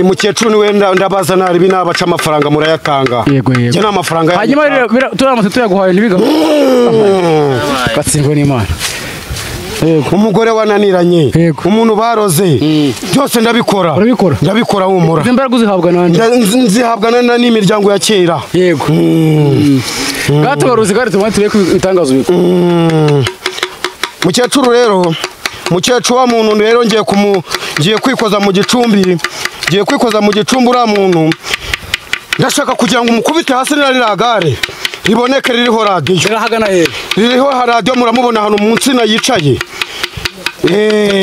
Mukecuru niwe ndabaza nari nabaca amafaranga murayatanga. Yego yego. Njye n'amafaranga hanyuma rero turamutse tuyaguhaye ntibiga. Gatsindwe n'Imana. Umugore wananiranye, umuntu baroze, byose ndabikora. Urabikora? Ndabikora humura. Izi mbaraga uzihabwa nande? Nzihabwa n'imiryango ya kera. Yego. Gatubaruzi gari tumwe tureke itangazo biko. Mukecuru rero, mukecuru wa muntu rero ngiye kwikoza mu gicumbi, ngiye kwikoza mu gicumbi ura muntu. Ndashaka kugira ngo umukubite hasi nari riboneke ririho radio. Rirahagana he? Ririho radio muramubona hano munsi na yicaye.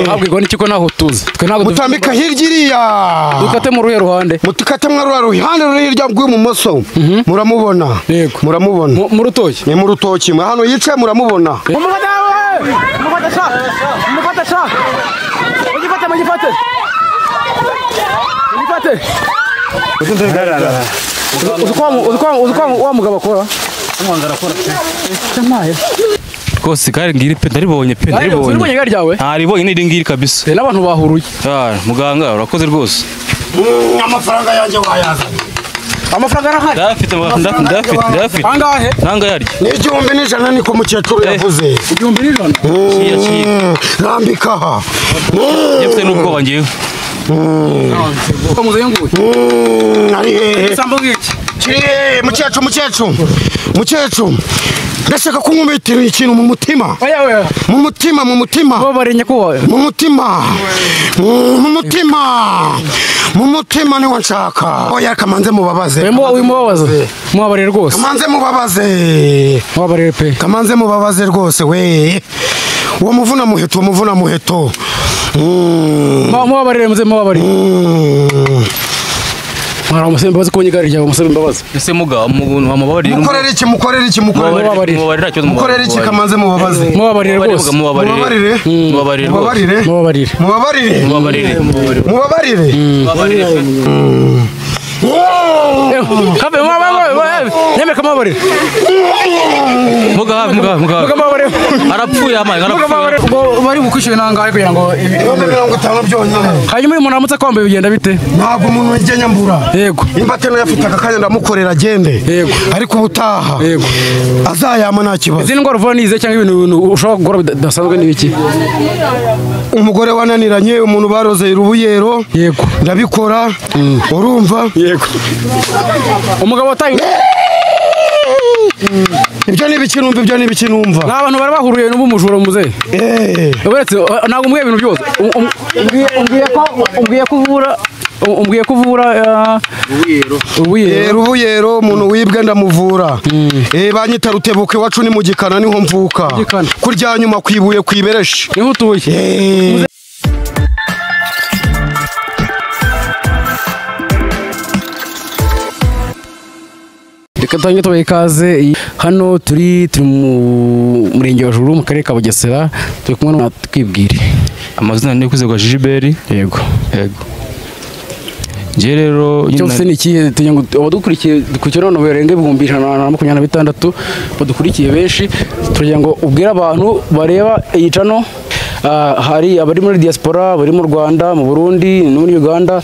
Ntabwo n'iki ko naho tuzi. Twe ntabwo mutambika hirya iriya. Dukate mu ruhe ruhande. Mutukate mu ruhe ruhande ruri hirya rw'ibumoso. Muramubona. Muramubona. Mu rutoki. Ni mu rutoki. Hano yicaye muramubona. Mufata sha. Mufata sha. Mugifate mugifate. Mugifate. Uzi wa mugabo akora? Rwose igare ngiri pe ndaribonye pe ndaribonye. Uribonye igare ryawe? Ntaribonye ni ngiri kabisa. N'abantu bahuruye. Muganga urakoze rwose. Amafaranga yanjye wayazanye. Amafaranga arahari. Ndafite ndafite. Angahe? Nanga yaryo. Ni 1000 niko mukecuru yavuze. 1000? Rambika aha. Yafite n'ubwoba ngewe. Ari hehe? Sambo ngiki. Mukecuru mukecuru ndashaka kunkumitira ikintu mu mutima. Mu mutima mu mutima. Mu mutima. Mu mutima. Mu mutima niwo nshaka. Oya kamanze mubabaze. Mubabaze. Mubabarire rwose. Kamanze mubabaze. Mubabarire pe. Kamanze mubabaze rwose we. Uwo muvuna muheto, uwo muvuna muheto. Mubabarire muze mubabarire. Mwara umusaba imbabazi ko igare ryawe umusaba imbabazi. Ese muga mubabarire. Mukorere iki mukorere iki mukorere mukorere iki kamanze mubabaze. Mubabarire rwose. Mubabarire. Mubabarire. Mubabarire. Mubabarire. Mubabarire. Mubabarire. Mubabarire. Mubabarire. Kabe mubabarire. Nemeka mubabarire. Muga muga muga. Muga mubabarire. Arapfuye amaye arapfuye. Ubwo bari bukwishyuye nangahe kugira ngo 50 byonyine. Hanyuma uyu muntu aramutse akwambaye bigenda bite? Ntabwo umuntu yajya nyambura. Yego. Imba tena yafite akakanya ndamukorera agende. Yego. Ariko ubutaha. Yego. Azayama nta kibazo. Izi ndwara uvura nize cyangwa ibintu ushobora gukora bidasanzwe n'ibiki? Umugore wananiranye, umuntu baroze irubuyero. Yego. Ndabikora. Urumva? Yego. Umugabo wataye ibyo ni ibiki numva, ibyo ni ibiki numva. Ni abantu bari bahuruye n'ubumujura muze. Uretse ntabwo umbwiye ibintu byose. Umbwiye ko uvura, umbwiye ko uvura Rubuyero umuntu wibwe ndamuvura. Banyita Rutebuka iwacu ni mu Gikana niho mvuka. Kurya nyuma kwibuye kwibereshe. Niho utuye. Reka tange tubahe ikaze hano turi mu murenge wa Juru mu karere ka Bugesera turi kumwe na twibwire. Amazina ni Kwizerwa Gilbert. Yego. Yego. Nje rero cyose ni ikihe tugira ngo abadukurikiye dukurikiye none barenga 126 badukurikiye benshi tugira ngo ubwire abantu bareba iyi channel hari abari muri diaspora bari mu Rwanda mu Burundi no muri Uganda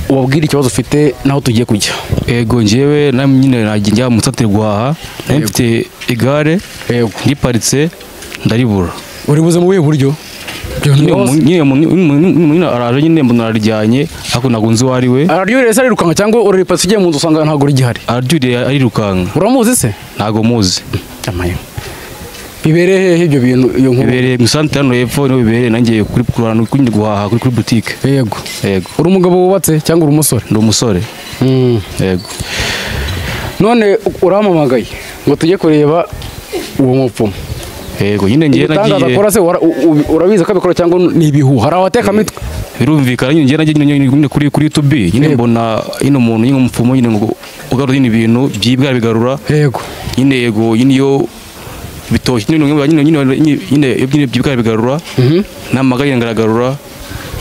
ubabwire ikibazo ufite naho tugiye kujya. Ego njewe namwe nyine nagiye njya mu santere guhaha mfite igare ndiparitse ndaribura. Uribuze mu buhe buryo? Nyine araje nyine mbona araryanye ariko ntabwo nzi uwo ari we. Araryuriye se arirukanka cyangwa uraripatse ugiye mu nzu usanga ntabwo rigihari? Araryuriye arirukanka. Uramuzi se? Ntabwo muzi. Amayo. Bibereye hehe ibyo bintu iyo nkuru? Bibereye mu santere hano hepfo niho bibereye nanjye kuri kurana kuri guhaha kuri boutique. Yego. Yego. Uri umugabo wubatse cyangwa uri umusore? Ndi umusore. Yego. None uramamagaye ngo tujye kureba uwo mupfumu. Yego nyine ngiye nagiye. Akora se urabizi ko abikora cyangwa ni ibihuha? Hari abateka mitwe. Birumvikana nyine ngiye nagiye nyine kuri YouTube nyine mbona ino muntu nyine umupfumu nyine ngo ugarura nyine ibintu byibwa bigarura. Yego. Nyine yego nyine iyo bitoshye nyine nyine nyine nyine byibwa bigarura. Namagaye ngaragarura.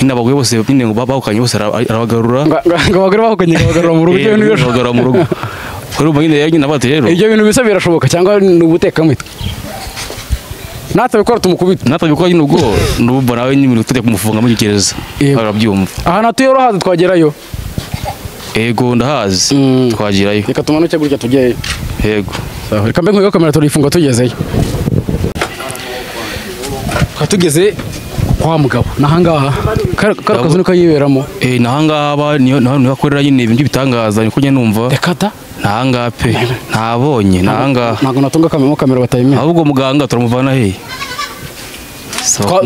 Nyine abagore bose nyine ngo bahukanye bose arabagarura. Ngo abagore bahukanye bagarura mu rugo ibyo bintu bagarura mu rugo. Kuri ubu nyine nyine abate rero. Ibyo bintu bisa birashoboka cyangwa ni ubuteka mitwe? Natabikora tumukubita. Natabikora nyine ubwo ndumva nawe nyine tujya kumufunga muri gereza. Arabyumva. Ahantu atuye urahazi twagerayo. Yego ndahazi twagerayo. Reka tumanuke gutya tujyeyo. Yego. Reka mbe nkwiye kamera turifunga tugezeyo. Tugeze kwa mugabo nahangaha karakoze niko yiberamo. Nahangaha ba niyo niho akorera nyine ibintu bitangaza niko njye numva. Reka da nahangaha pe ntabonye nahangaha. Ntabwo natunga kamera batayimenya. Ahubwo muganga turamuvana he?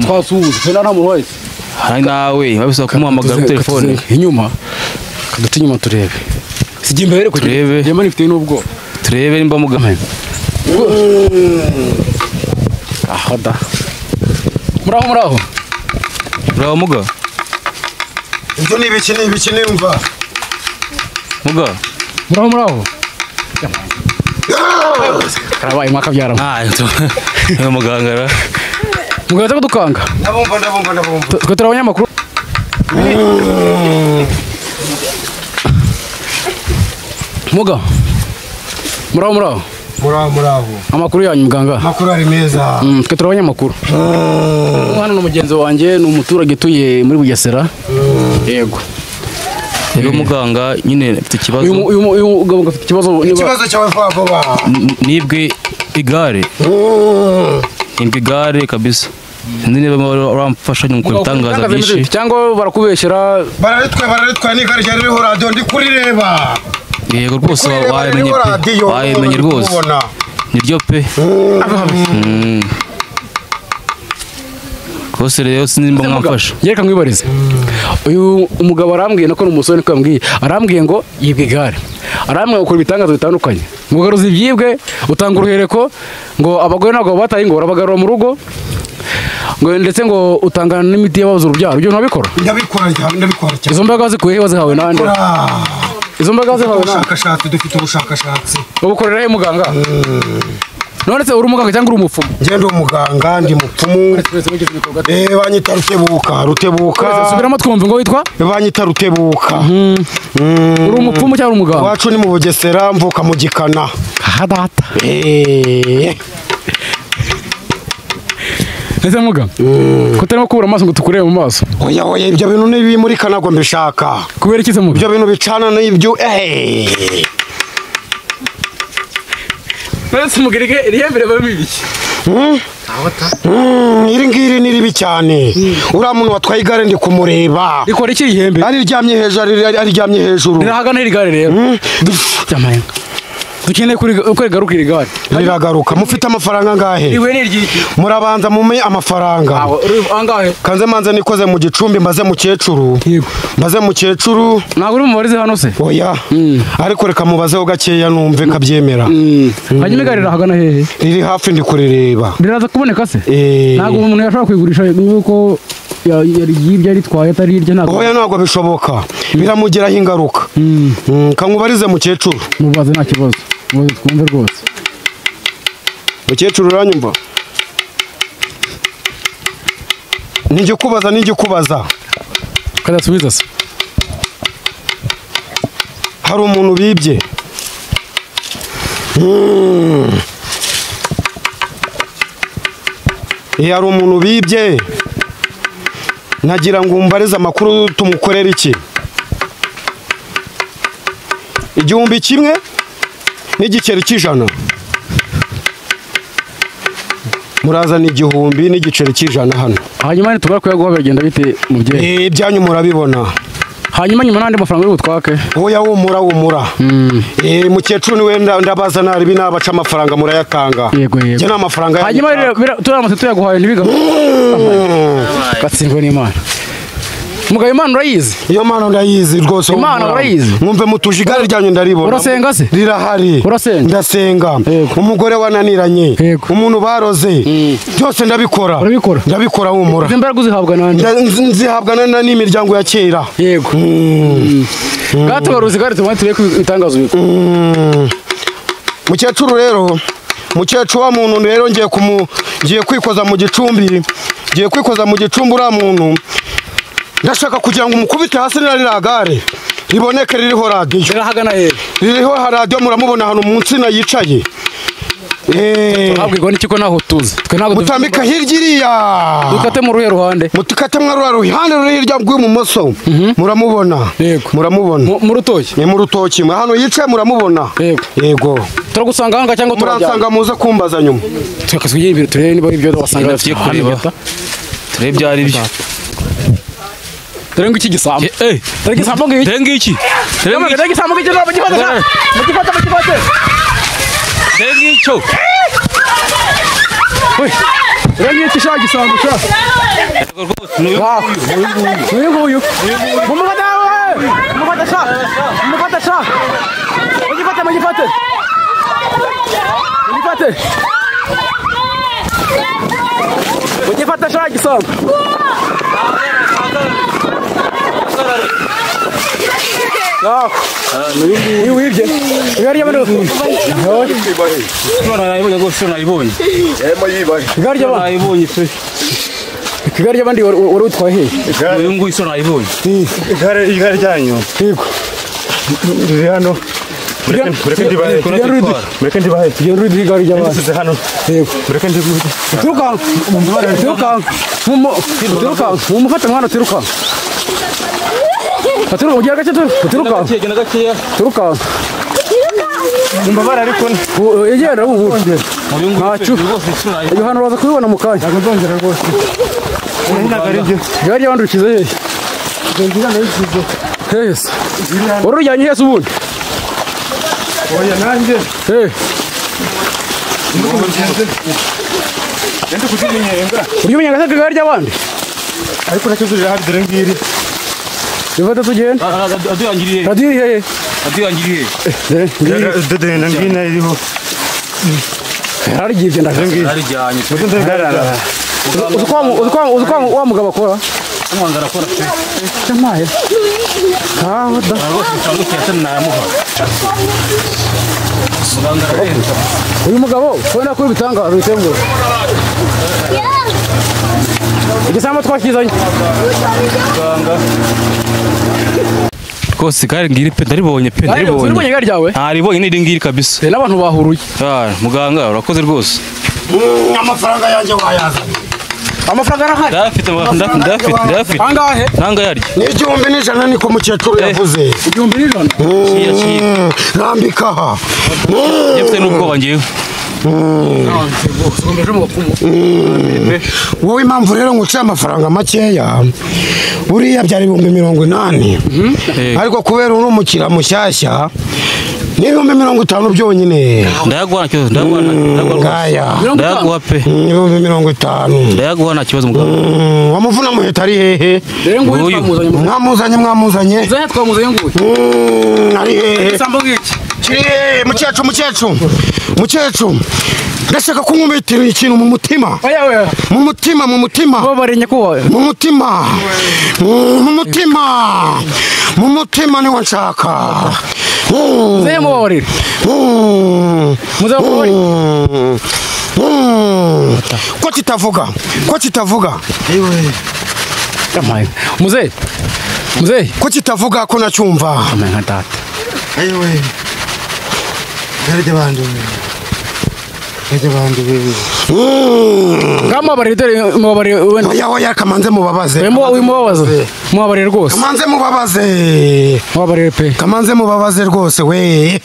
Twasuhuza nta muntu wese. Hari nawe babisaba kumuhamagara kuri telefone. Inyuma kaduta inyuma turebe. Sijye imbere ko turebe. Njye mfite n'ubwo. Turebe nimba muganga. Aho da. Muraho muraho. Muraho muga. Ibyo ni ibiki ni ibiki nimva. Muga. Muraho muraho. Karabaye mwaka byara. Ah, muganga ra. Muganga kudukanga. Ndabumva ndabumva ndabumva. Twe turi abanyamakuru. Muga. Muraho muraho. Muraho muraho. Amakuru yanyu muganga. Amakuru ari meza. Twe turi abanyamakuru. Hano ni mugenzi wanjye ni umuturage utuye muri Bugesera. Yego. Rero muganga nyine mfite ikibazo. Uyu mugabo afite ikibazo. Ikibazo cyawe vuba. Nibwe igare. Nibwe igare kabisa. Sinzi niba baramfasha nyuma kubitangaza byinshi. Cyangwa barakubeshyera. Bararitwe n'igare ryari ririho radio ndi kurireba. Yego rwose wabimenye pe. Wabimenye rwose. Niryo pe. Rwose rero sinzi mba mwamfasha. Yereka mwibarize. Uyu umugabo arambwiye nako n'umusore niko yambwiye. Arambwiye ngo yibwe igare. Arambwiye gukora ibitangazo bitandukanye. Ngo garuza ibyibwe, utanga uruhereko ngo abagore ntabwo bataye ngo barabagarura mu rugo. Ngo ndetse ngo utangana n'imiti y'ababuze urubyaro. Ibyo ntabikora? Ndabikora ndabikora cyane. Izo mbaraga zikuye wazihawe nande? Izo mbaraga zihawe nande? Ubushakashatsi dufite ubushakashatsi. Ubukorera he muganga? None se uri umuganga cyangwa uri umupfumu? Njye ndi umuganga ndi mupfumu. Banyita Rutebuka, Rutebuka. Subiramo twumve ngo witwa? Banyita Rutebuka. Uri umupfumu cyangwa umuganga? Iwacu ni mu Bugesera mvuka mu Gikana. Aha data. Ese muga? Kutarimo kubura amaso ngo tukurebe mu maso. Oya oya ibyo bintu nibimurika ntabwo mbishaka. Kubera iki se muga? Ibyo bintu bicana n'ibyo None se mugereke irihembere babibiki. Iri ngiri ni ribi cyane. Uriya muntu watwaye igare ndi kumureba. Rikora iki ihembe? Ariryamye hejuru, ariryamye hejuru. Rirahagana iri gare rero. Byamayenga. Dukeneye ko rigaruka iri gare. Riragaruka. Mufite amafaranga angahe? Iwe ni iryiki? Murabanza mumenye amafaranga. Angahe? Kanze manze nikoze mu gicumbi mbaze mukecuru. Yego. Mbaze mukecuru. Ntabwo uri mubarize hano se? Oya. Ariko reka mubazeho gakeya numve kabyemera. Hanyuma igare rirahagana hehe? Riri hafi ndi kurireba. Riraza kuboneka se? Ntabwo umuntu yashobora kwigurisha nuko yari aritwaye atari irye ntabwo. Oya ntabwo bishoboka. Biramugiraho ingaruka. Kankubarize mukecuru. Mubaze nta kibazo. Mubaze twumve rwose. Mukecuru uranyumva? Nijye kubaza nijye kubaza. Kadasubiza se. Hari umuntu bibye. Hari umuntu bibye. Nagira ngo umbarize amakuru tumukorera iki? 1000 n'igiceri cy'ijana. Murazana 1000 n'igiceri cy'ijana hano. Hanyuma nitubara kuyaguha biragenda bite mubyeyi? Ibyanyu murabibona. Hanyuma nyuma n'andi mafaranga uri butwake. Oya wumura wumura. Mukecuru niwe ndabaza naribi nabaca amafaranga murayatanga. Yego yego. Njye n'amafaranga. Hanyuma turamutse tuyaguhaye ntibiga. Gatsindwe n'Imana. Mugabo Imana urayizi? Iyo Mana ndayizi rwose. Imana urayizi? Mwumve mutuje igare ryanyu ndaribona. Urasenga se? Rirahari. Urasenga? Ndasenga. Umugore wananiranye. Umuntu baroze. Byose ndabikora. Urabikora? Ndabikora wumura. Izo mbaraga uzihabwa nande? Nzihabwa n'imiryango ya kera. Yego. Gatubaruzi gare tumwe tureke ibitangazo biko. Mukecuru rero, mukecuru wa muntu rero ngiye kwikoza mu gicumbi. Ngiye kwikoza mu gicumbi uriya muntu. Ndashaka kugira ngo umukubite hasi niragare riboneke ririho radio. Rirahagana he? Ririho radio muramubona hano mu nsina yicaye. Twabwirwa n'iki ko ntaho tuzi? Twe ntabwo mutambika hirya iriya. Dukate mu ruhe ruhande? Mutukate mwa ruhe ruhande ruri hirya rw'ibumoso. Muramubona. Muramubona. Mu rutoki. Ni mu rutoki. Hano yicaye muramubona. Yego. Turagusanga hanga cyangwa turajya? Muransanga muze kumbaza nyuma. Twakasuye imbere turebe niba ibyo wasanga tugiye kureba. Turebe ibyo ari byo. Dore ngiki gisambo. Dore gisambo ngiki. Dore ngiki. Dore gisambo ngiki ntabwo gifata. Mugifata mugifate. Dore ngicyo. Dore ngiki sha gisambo sha. Uyu nguyu. Mumufata we. Mumufata sha. Mumufata sha. Mugifate mugifate. Mugifate. Mugifate sha gisambo. Uyu wibye. Igari y'abantu. Nayibonye. Igari y'abantu. Nayibonye pe. Igari y'abandi wari utwaye he? Uyu nguyu so nayibonye. Igare ryanyu. Yego. Riri hano. Mureke ndibahe. Mureke ndibahe. Tugenda uri igare ry'abandi. Hano. Yego. Mureke ndibahe. Turukanka. Turukanka. Turukanka. Mumufate mwana turukanka. Turuka ugira gace turuka. Turuka. Mbabara ariko yegera ubu. Ntacu. Iyo hano baza kubibona mu kanya. Ntabwo nzongera rwose. Igare ry'abandi ukize hehe? Hese. Urujyanye hese ubundi? Oya nanjye. Ndi kujimenyenga. Uri umenyenga se igare ry'abandi? Ariko nacyo zurira hafi dore ngiri. Rifata tugende. Aduyangiriye. Radiyo Aduyangiriye. Dede ngina iriho. Harigivye ndakangiriye. Harijyanye. Uziko wa mugabo akora? Umwanga arakora pe. Cyamaye. Kabuda. Rwose cyangwa cyane nayamuha. Muganga arahenda. Uyu mugabo kubona ko ibitangaza bitembwe. Igisambo twakizanye. Muganga. Rwose igare ngiri pe ndaribonye pe ndaribonye. Uribonye igare ryawe? Ntaribonye ni ngiri kabisa. N'abantu bahuruye. Muganga urakoze rwose. Amafaranga yanjye wayazanye. Amafaranga arahari. Ndafite ndafite. Angahe? Nanga yaryo. Ni 1000 niko mukecuru yavuze. 1000? Rambika aha. Yefite n'ubwoba ngiye. Wowe impamvu rero nguciye amafaranga makeya buriya byari 80,000 ariko kubera uri umukira mushyashya ni 50,000 byonyine. Ndayaguha nta kibazo, ndayaguha. Ndayaguha pe. 50,000. Ndayaguha nta kibazo mugabo. Wamuvuna muheta ari hehe? Mwamuzanye mwamuzanye. Zahe twamuzanye nguyu. Ari hehe? Isambo ngiki. Kiri mukecuru mukecuru. Mukecuru. Ndashaka kunkumitira ikintu mu mutima. Mu mutima mu mutima. Babarenya ko mu mutima. Mu mutima. Mu mutima niwo nshaka. Muzehe mubabarire. Muzehe mubabarire. Ko kitavuga? Ko kitavuga? Ewe. Muzehe. Muzehe. Ko kitavuga ko nacyumva? Amen nka data. Ewe. Garde bandu. Garde bandu bebe. Ngamubabarire dore mubabarire wenda. Oya oya kamanze mubabaze. Mubabaze. Mubabarire rwose. Kamanze mubabaze. Mubabarire pe. Kamanze mubabaze rwose we.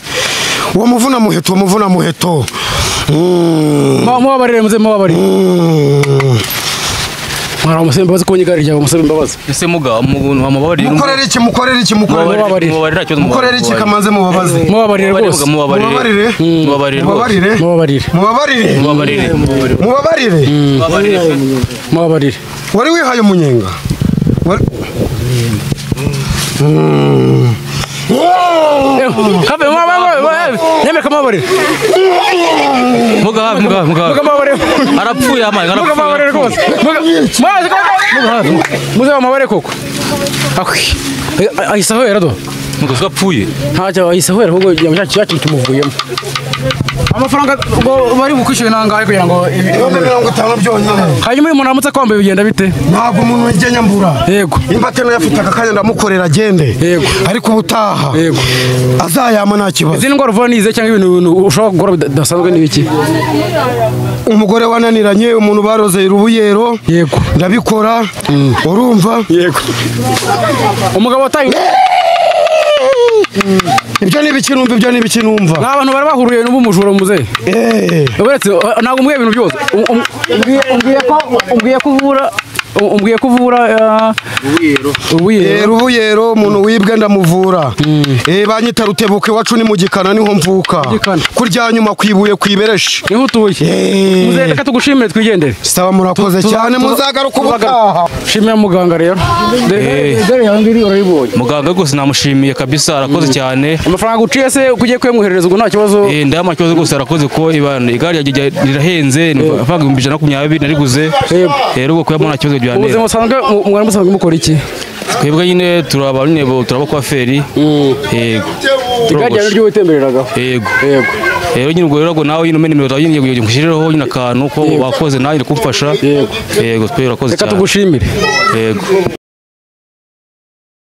Uwo muvuna muheto, uwo muvuna muheto. Mubabarire muze mubabarire. Mwara musabe imbabazi ko nyigari ryawe musabe imbabazi. Ese muga mubabarire. Mukorere iki mukorere iki mukorere. Mukorere iki kamanze mubabaze. Mubabarire rwose. Mubabarire. Mubabarire. Mubabarire. Mubabarire. Mubabarire. Mubabarire. Mubabarire. Mubabarire. Mubabarire. Wari wihaye umunyenga. Kabe mubabarire. Nyemeka mubabarire. Muga muga muga. Muga mubabarire. Arapfuye amaye arapfuye. Muga mubabarire rwose. Muga. Muze mubabarire koko. Akwi. Ahise ahwera do. Muga apfuye. Ntacyo ahise ahwera ahubwo yamushaki tumuvuyemo. Amafaranga ubwo bari bukwishyure nangahe kugira ngo 50,000 byonyine. Hanyuma uyu muntu aramutse akwambaye bigenda bite? Ntabwo umuntu njye nyambura. Yego. Imba atena yafite aka kanya ndamukorera agende. Yego. Ariko ubutaha. Yego. Azayama nta kibazo. Izindi ndwara uvura nize cyangwa ibintu ushobora gukora bidasanzwe ni biki? Umugore wananiranye, umuntu baroze urubuyero. Yego. Ndabikora. Urumva? Yego. Umugabo wataye Ibyo ni ibiki numva, ibyo ni ibiki numva. Nta bantu bari bahuriye n'ubumujura muze. Uretse ntabwo umbwiye ibintu byose. Umbwiye ko uvura ubuyero. Ubuyero umuntu wibwe ndamuvura. Banyita Rutebuka, iwacu ni mu Gikana niho mvuka. Kurya nyuma kwibuye kwibereshe. Niho utuye. Muze reka tugushimire twigendere. Sawa, murakoze cyane, muzagaruka ubutaha. Shimira muganga rero. Dore yangiri urayibonye. Muganga rwose namushimiye kabisa, arakoze cyane. Amafaranga uciye se kugiye kwemwoherereza ubwo nta kibazo? Ndama kibazo rwose, arakoze ko ibana igare rirahenze, amafaranga 120,000 nariguze. Rero ubwo kuyabona nta kibazo byantera. Ubuzima busanzwe mwari musanzwe mukora iki? Twebwe nyine turaba nyine turaba kwaferi. Yego. Igare ryawe ryo witembereragaho. Yego. Yego. Rero nyine ubwo rero nawe nyine umenye nimero nyine kugira ngo ushireho nyine akantu ko wakoze nawe kumfasha. Yego. Yego, twebwe urakoze cyane. Reka tugushimire. Yego.